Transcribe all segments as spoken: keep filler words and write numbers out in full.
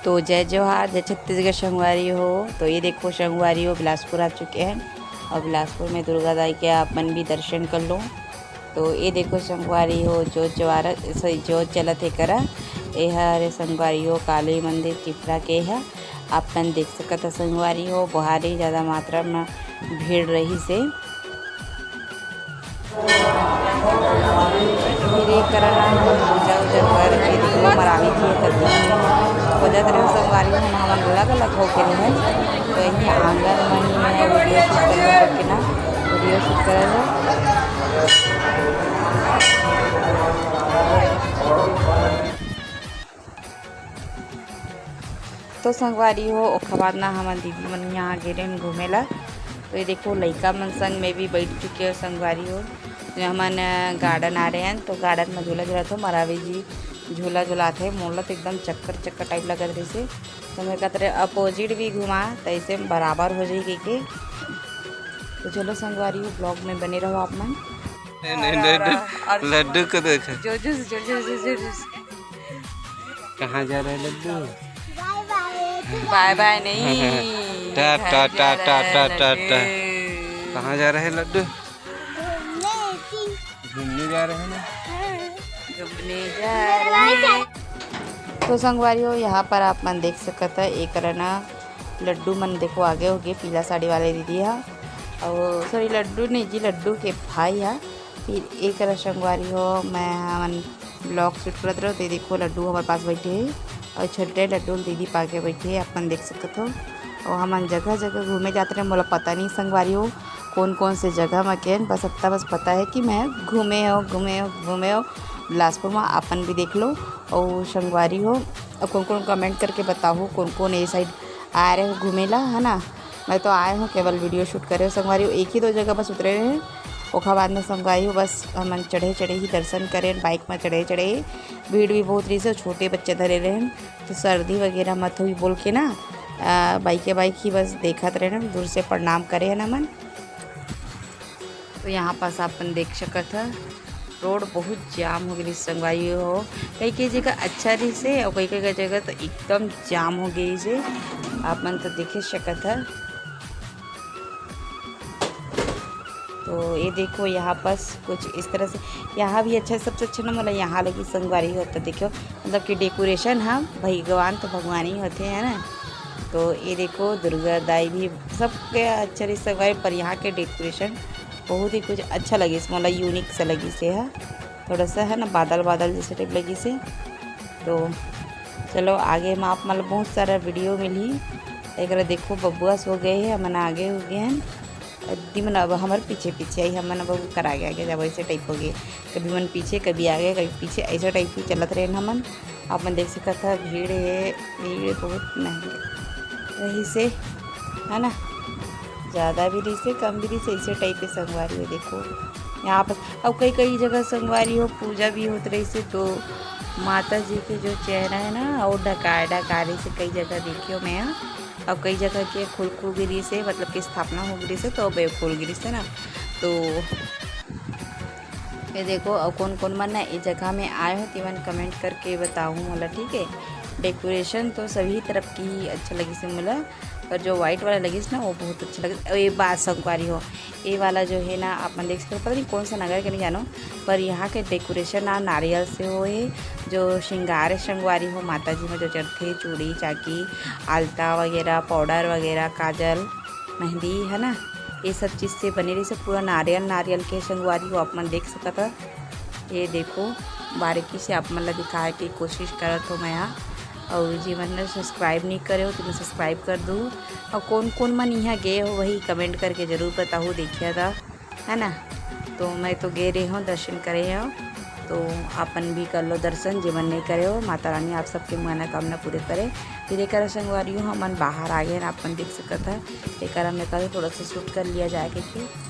तो जय जोहार, जय छत्तीसगढ़ संगवारी हो। तो ये देखो संगवारी हो, बिलासपुर आ चुके हैं और बिलासपुर में दुर्गा दाई के आप मन भी दर्शन कर लो। तो ये देखो संगवारी हो, जोत जवारा, सॉरी, जोत जलत हे करा। ये हरे संगवारी हो, काली मंदिर टिपरा के है। आप मन देख सकत हो संगवारी हो, बहुत ही ज़्यादा मात्रा में भीड़ रही से। फिर ये करना है पूजा उजा कर के देखो मरावी थी तब हो जात रहे संगवारी हो, हम अलग अलग हो के रहे। तो यही आंगन में ही मैं वीडियो शूट करने के ना, वीडियो शूट कर रहे। तो संगवारी हो, ओखर बाद ना हमन दीदी मन यहाँ गे रहेन घूमे ला। तो ये देखो लइका मन संग में भी बैठ चुके हो संगवारी हो। तो हमन, अ, गार्डन आ रहे हैं, तो गार्डन में झूला झूलत हो, मरावी जी झूला झुलात हे। मोला तो एकदम चक्कर चक्कर टाइप लगत रहिसे, तो मैं कहत रहे अपोजिट भी घुमा, तो ऐसे में बराबर हो जाही कहिके। तो चलो संगवारी हो, ब्लॉग में बने रहो आप मन। नहीं, नहीं, लड्डू, लड्डू को देखो। जो, जो, जो, जो। कहाँ जा रहे लड्डू? बाय बाय नहीं। टा, टा, टा, टा, टा, टा, टा। कहाँ जा रहे लड्डू? घूमने जा रहे हैं ना। घूमने जा रहे हैं। तो संगवारी हो, यहाँ पर आप मन देख सकत है, एक रना लड्डू मन देखो आगे हो गए, पीला साड़ी वाले दीदी हा, और सॉरी लड्डू नहीं जी, लड्डू के भाई हा। फिर एक रहा संगवारी हो, मैं हमन ब्लॉग शूट करत रहो, तो ये देखो लड्डू हमारे पास बैठे हैं और छोटे लड्डू दीदी पाके बैठे हैं, अपन देख सकत हो। और हमन जगह जगह घूमे जात रहे, मोला पता नहीं संगवारी हो कौन कौन से जगह में केन, बस इतना बस पता है कि मैं घूमे हो, घूमे हो, घूमे हो बिलासपुर में, अपन भी देख लो। और संगवारी हो, और कौन कौन कमेंट करके बताओ कौन कौन ये साइड आ रहे हो घूमे ला, है ना। मैं तो आए हूँ केवल वीडियो शूट करे हो संगवारी हो, एक ही दो जगह बस उतरे रहे हैं। ओखर बाद में संगवारी हो बस हमन चढ़े चढ़े ही दर्शन करें, बाइक में चढ़े चढ़े ही। भीड़ भी बहुत रही से, छोटे बच्चे धरे रहे हैं, तो सर्दी वगैरह मत हुई बोल के ना, आ, बाइके बाइक ही बस देखत रहे ना, दूर से प्रणाम करे है ना मन। तो यहाँ पास अपन देख सकत है, रोड बहुत जाम हो गई संगवारी हो। कई कई जगह अच्छा रही से और कई कई जगह तो एकदम जाम हो गई से, आप मन तो देखे सकत है। तो ये देखो यहाँ पास कुछ इस तरह से, यहाँ भी अच्छा, सबसे अच्छा ना मोला यहाँ लगी संगवारी हो। तो देखो मतलब कि डेकोरेशन ह भगवान तो भगवान ही होते हैं ना। तो ये देखो दुर्गा दाई भी सबके अच्छा रही संगवारी, पर यहाँ के डेकोरेशन बहुत ही कुछ अच्छा लगिस मोला, यूनिक सा लगिस हे हा। थोड़ा सा है ना बादल बादल जैसे टाइप लगिस हे। तो चलो आगे में आप मन ला बहुत सारा वीडियो मिलही। एकरा देखो बबुआ सो गए हे, हमन आगे हो गए हैं। अद्दी मन अब हमर पीछे पीछे आई, हमन अब ओकर आगे आगे जाबो, ऐसे टाइप हो गए। कभी मन पीछे, कभी आगे, कभी पीछे, ऐसे टाइप ही चलत रहे हमन। आप मन देख सकत ह भीड़ हे, भीड़ बहुत महंगे रही से, है ना, ज़्यादा भी रही से, कम भी रही से, ऐसे टाइप के संगवारी हो। देखो यहाँ पर अब कई कई जगह संगवारी हो पूजा भी होत रही से, तो माता जी के जो चेहरा है ना वो ढकाए ढकाए रही से, कई जगह देखियो मैं। अब कई जगह के खुल खुल गिरी से, मतलब कि स्थापना हो गिरी से, तो अब खुल गिरी से ना। तो ये देखो, अब कौन कौन मन ना ये जगह में आए हो, तेमन कमेंट करके बताओ मोला, ठीक है। डेकोरेशन तो सभी तरफ की ही अच्छा लगिस हे मोला, पर जो व्हाइट वाला लगिस ना वो बहुत अच्छा लगिस। और ये बात संगवारी हो, ये वाला जो है ना आप मन देख सकते हो, पता नहीं कौन सा नगर के नहीं जानो, पर यहाँ के डेकोरेशन ना नारियल से हो हे, जो श्रृंगार संगवारी हो माता जी में जो चढ़थे चूड़ी चाकी, आलता वगैरह, पाउडर वगैरह, काजल, मेहंदी है ना, ये सब चीज़ से बने रही से पूरा नारियल, नारियल के संगवारी हो आप मन देख सकत ह। ये देखो बारीकी से आप मन ला दिखाए के कोशिश करत हो मैं हा। और जी मन ने सब्सक्राइब नहीं करे हो तो मैं सब्सक्राइब कर दू। और कौन कौन मन यहाँ गए हो वही कमेंट करके ज़रूर बताओ, देखिए था है ना। तो मैं तो गे रहे हूँ दर्शन करे हूँ, तो अपन भी कर लो दर्शन, जेमन नहीं करे हो। माता रानी आप सबके मनोकामना पूरे करे। फिर एक संगवारी हो हमन बाहर आ गए हैं, अपन देख सकत है। एक मैं कल थोड़ा सा शूट कर लिया जाए के।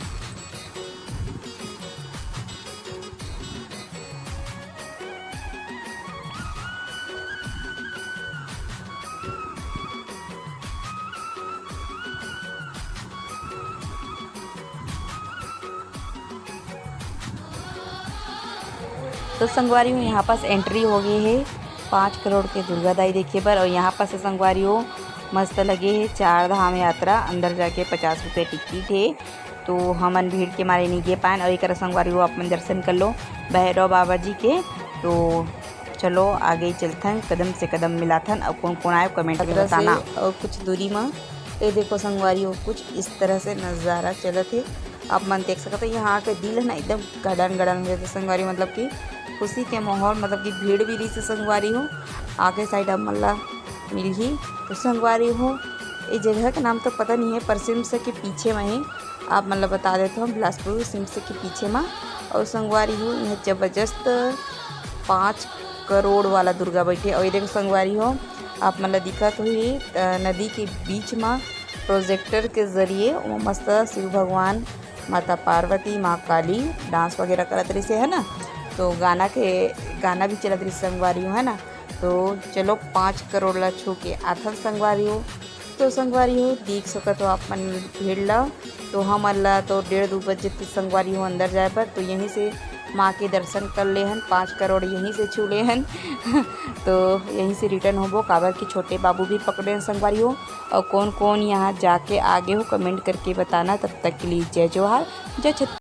तो संगवारी हो यहाँ पास एंट्री हो गई है। पाँच करोड़ के दुर्गा दाई देखे बर। और यहाँ पास संगवारी हो, मस्त लगे हे चार धाम यात्रा। अंदर जाके पचास रुपये टिकट हे, तो हमन भीड़ के मारे नहीं गे पाएन। और एक संगवारी हो, अपन दर्शन कर लो भैरव बाबा जी के। तो चलो आगे चलथन, कदम से कदम मिलाथन। और कौन कौन आए कमेंट में बताना। और कुछ दूरी में ये देखो संगवारी हो, कुछ इस तरह से नज़ारा चलत हे। आप मन देख सकते हो, यहाँ के दिल है ना एकदम गड़न गड़न हो जाते संगवारी, मतलब कि खुशी के माहौल, मतलब कि भीड़ भी रही से संगवारी हो। आगे साइड आप मन ला मिलही। तो संगवारी हो, ये जगह के नाम तो पता नहीं है, पर सिम्स के पीछे में ही आप मन ला बता देते हो, बिलासपुर सिम्स के पीछे में। और संगवारी हो, यहाँ जबरदस्त पाँच करोड़ वाला दुर्गा बैठे। और ये देखो संगवारी हो, आप मन ला दिखत होही, अ, नदी के बीच में प्रोजेक्टर के जरिए वो मस्त शिव भगवान, माता पार्वती, माँ काली डांस वगैरह करत रहिसे, है ना। तो गाना के, गाना भी चलत रहिसे संगवारी हो, है ना। तो चलो पाँच करोड़ ला छू के आथन संगवारी हो। तो संगवारी हो, देख सकत हो आप मन भीड़ ला। तो हमन ला तो डेढ़ दू बजे तक संगवारी हो अंदर जाए बर, तो यहीं से माँ के दर्शन कर ले हन, पाँच करोड़ यहीं से छू ले हन। तो यहीं से रिटर्न होबो, काबर कि छोटे बाबू भी पकड़े हन संगवारी हो। और कौन कौन यहाँ जाके आगे हो, कमेंट करके बताना। तब तक के लिए जय जोहार, जय छत्तीसगढ़।